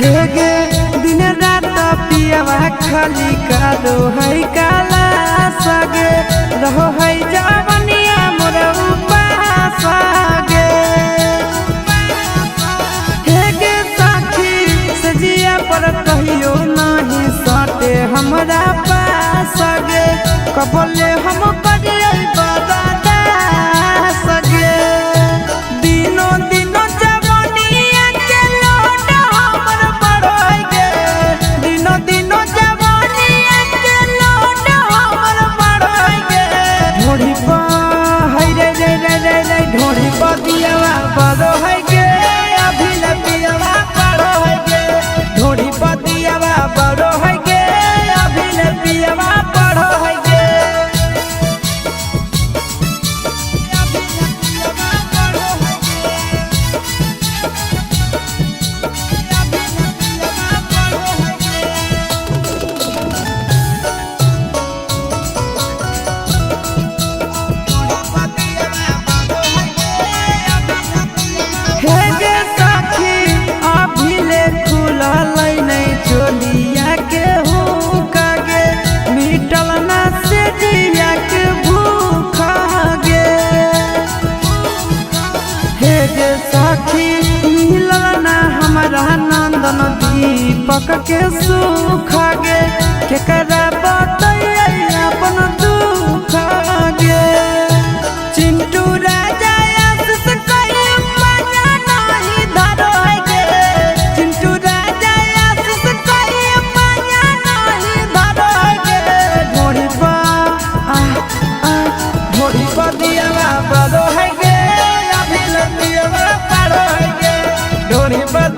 हे गे दिन रात पियवा खाली करो है काला सगे रहो है जवनिया मोर उपास गे। हे गे सखी सजिया पर कहियो नहीं सटे हमरा पास गे कबले हम करियै बरदास गे। दिनो दिनो जवनिया के लोड हमर बढ़ै गे, दिनो दिनो जवनिया के लोड हमर बढ़ै गे। ढोढ़ी पर है रे रे रे रे रे ढोढ़ी पर दियावा बड़ो है गे, अभी ले पियवा पढ़ो है गे। ढोढ़ी पर दियावा बड़ो है गे, अभी ले पियवा पढ़ो है गे। अभी ले पियवा पढ़ो है गे, अभी ले पियवा पढ़ो है गे। हे गे सखी अभी ले खुलल नहीं चोलिया के हुक गे, मिटल ना से जिया के भूख गे। हे गे सखी मिलल ना हमरा नंदन दीपक के सुख गे, केकरा बतैयै अपन दुख गे। चिंटू राजा आशीष कहियो मजा नहीं धरो है गे, चिंटू राजा आशीष कहियो मजा नहीं धरो है गे। ढोढ़ी पर आ आ ढोढ़ी पर दियावा बड़ो है गे, अभी ले पियवा पढ़ो है गे। ढोढ़ी पर